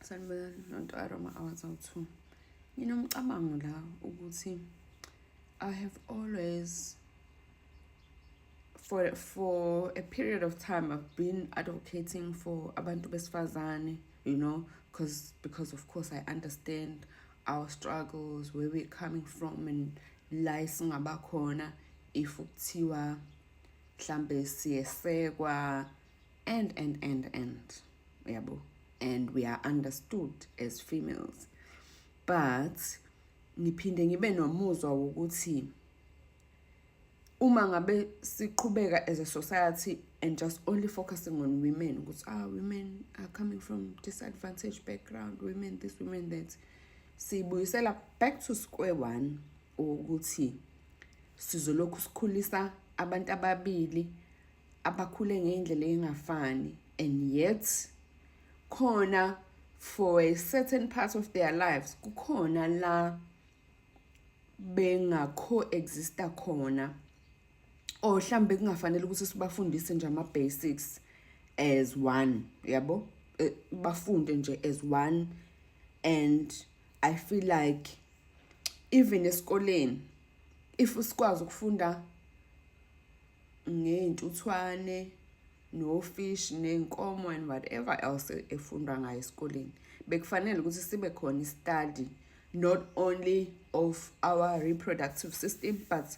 Sanibonani, Nonto Aroma Hours awu-2. Nginomcabango la ukuthi I have always, for a period of time, I've been advocating for abantu besifazane, because of course I understand our struggles, where we're coming from and la singabakhona if kuthiwa mhlambe siyesekwa and yabo, and we are understood as females. But ngiphinde ngibe nomuzwa wokuthi uma ngabe siqhubeka as a society and just only focusing on women, ukuthi women are coming from disadvantaged background, women this, women that, sibuyisela back to square one ukuthi sizolokhu sikhulisa abantu ababili abakhule ngendlela engafani, and yet khona for a certain part of their lives kukhona la benga coexista khona, or mhlambe kungafanele ukuthi sibafundise nje ama basics as one, yabo, bafunde nje as one. And I feel like even esikoleni, if usikwazi ukufunda ngey'ntuthwane no-fish ney'nkomo and whatever else efundwa ngayo esikoleni, bekufanele ukuthi sibe khona i-study not only of our reproductive system but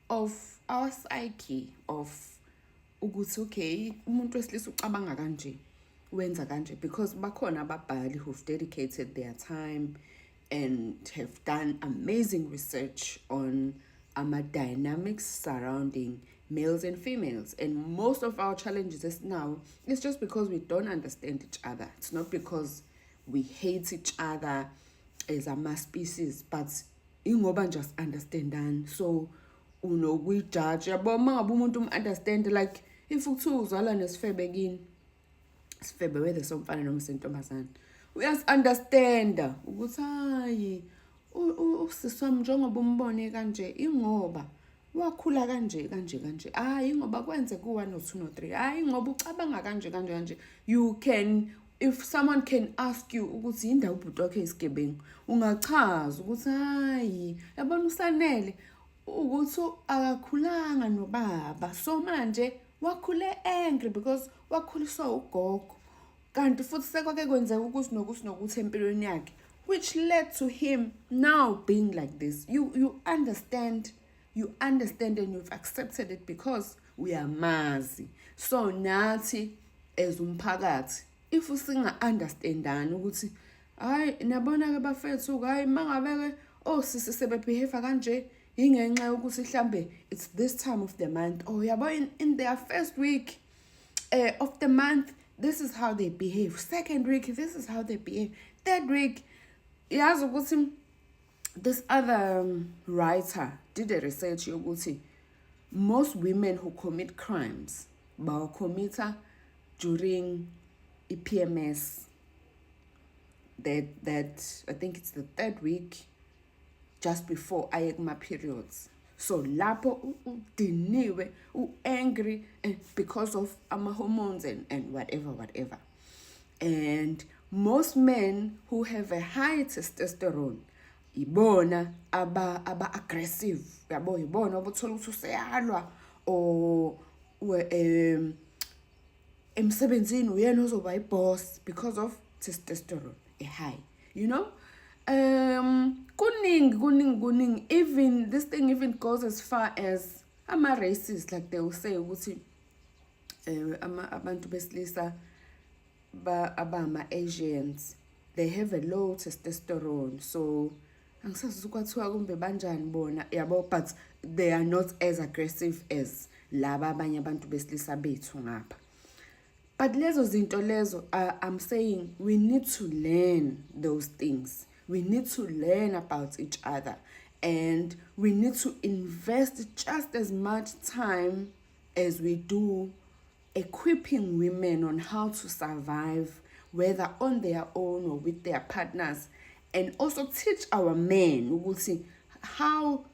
of our psyche, of ukuthi okay, umuntu wesilisa ucabanga kanje, wenza kanje, because bakhona ababhali who've dedicated their time and have done amazing research on ama-dynamics surrounding males and females. And most of our challenges is now, it's just because we don't understand each other. It's not because we hate each other as ama-species, but ingoba nje asi-understandani. So unokuyijaja, yabo. Uma ngabe umuntu um-understand, like if kuthiwa uzalwa nesifebe kini, sifebe whether somfana noma sentombazane, uyasi-understanda ukuthi hayi, usisi wami njengoba umbone kanje, ingoba wakhula kanje kanje kanje, hayi ingoba kwenze ku-1 no 2 no 3, hayi ngoba ucabanga kanje kanje kanje. You can, if someone can ask you ukuthi yindawo ubhuti wakhe isigebengu, ungachaza ukuthi hayi, yabona uSanele ukuthi akakhulanga nobaba, so manje wakhule angry because wakhuliswa ugogo, kanti futhi sekwake kwenzeka ukuthi nokuthi nokuthi empilweni yakhe, which led to him now being like this. You understand, you understand and you've accepted it because uyamazi. So nathi as umphakathi, if singa-understandani ukuthi hayi, niyabona-ke bafethu, hayi, mangabe-ke osisi sebebehave kanje, ingenxa yokuthi mhlambe it's this time of the month, or yabo, in their first week of the month, this is how they behave, second week, this is how they behave, third week. Yazi ukuthi this other writer did a research yokuthi most women who commit crimes bawacommita during i-PMS, that I think it's the third week just before aye kuma periods. So lapho udiniwe, u-angry and because of ama-hormones and whatever whatever. And most men who have a high testosterone ibona aba aggressive, yabo, ibona obuthola ukuthi useyalwa or emsebenzini uyena ozoba iboss because of testosterone e-high. Kuningi kuningi kuningi. Even this thing even goes as far as ama races, like they will say ukuthi ama abantu besilisa ba abama Asians, they have a low testosterone, so angisazi kwathiwa kumbe banjani bona, yabo, but they are not as aggressive as laba abanye abantu besilisa bethu ngapha. But lezo zinto lezo, I'm saying we need to learn those things. We need to learn about each other and we need to invest just as much time as we do equipping women on how to survive, whether on their own or with their partners, and also teach our men ukuthi How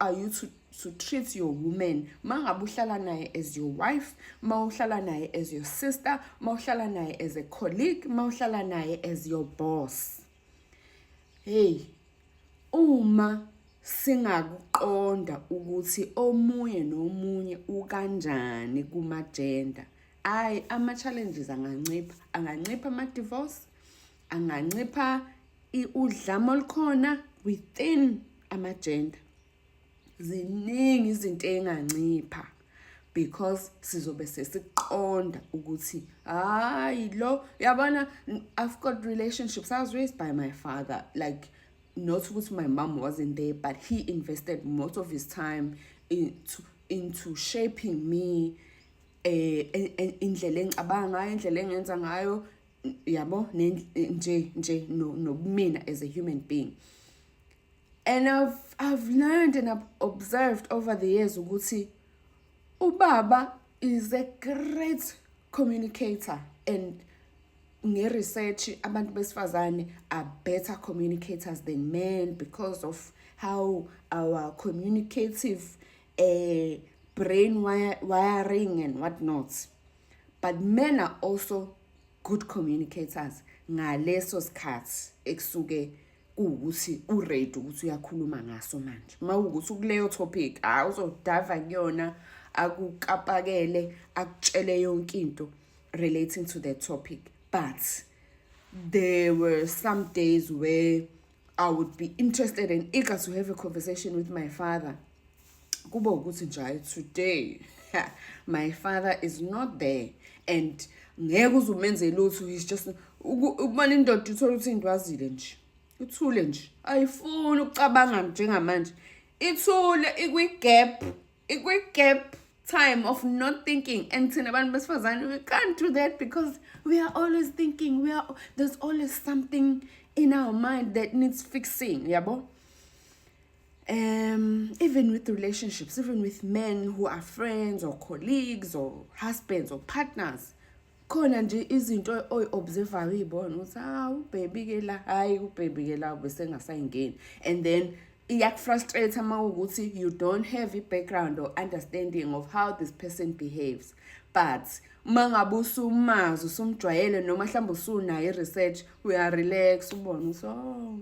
are you to treat your woman mangabe uhlala naye as your wife, mawuhlala naye as your sister, mawuhlala naye as a colleague, mawuhlala naye as your boss? Hey, uma singakuqonda ukuthi omunye nomunye ukanjani kuma gender, ayi, ama challenges angancipha, angancipha ama divorce, angancipha udlame olukhona within ama gender. Ziningi izinto engancipha because sizobe sesiqonda ukuthi hayi lo, yabona, I've got relationships. I was raised by my father. Like, not ukuthi my mom wasn't there, but he invested most of his time into shaping me, indlela engicabanga ngayo, indlela engenza ngayo, yabo, nje nobumina as a human being. And I've learned and I've observed over the years ukuthi ubaba is a great communicator, and nge-research abantu besifazane are better communicators than men because of how our communicative brain wiring and whatnot. But men are also good communicators ngaleso sikhathi ekusuke kuwukuthi uready ukuthi uyakhuluma ngaso. Manje mawukuthi kuleyo topic, hayi, uzodive kuyona, akukapakele, akutshele yonke into relating to that topic. But there were some days where I would be interested and eager to have a conversation with my father, kube ukuthi nje hayi, today my father is not there and ngeke uze umenze lutho. He's just ukubona indoda, uthola ukuthi indwazile nje, ithule nje, ayifuni ukucabanga njengamanje, ithule, ikwi-gap time of not thinking. And thina abantu besifazane, we can't do that because we are always thinking. We are there's always something in our mind that needs fixing, yabo. Even with relationships, even with men who are friends or colleagues or husbands or partners, khona nje izinto oyi-observayo, uyibona ukuthi hawu, ubaby ke la, hayi, ubaby ke la bese engasayingeni. And then iyakufrustrate uma ukuthi you don't have i-background or understanding of how this person behaves. But uma ngabe usumazi, usumjwayele, noma mhlawumbe usunayo i-research, uyarelax, ubone ukuthi, oh,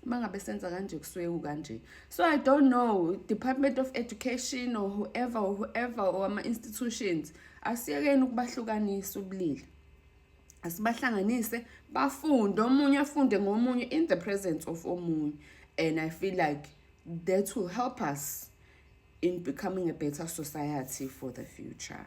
uma ngabe senza kanje, kusuke kukanje. So I don't know, Department of Education or whoever or ama-institutions, asiyekeni ukubahlukanisa ubulili, asibahlanganise, bafunde, omunye afunde ngomunye in the presence of omunye. And I feel like that will help us in becoming a better society for the future.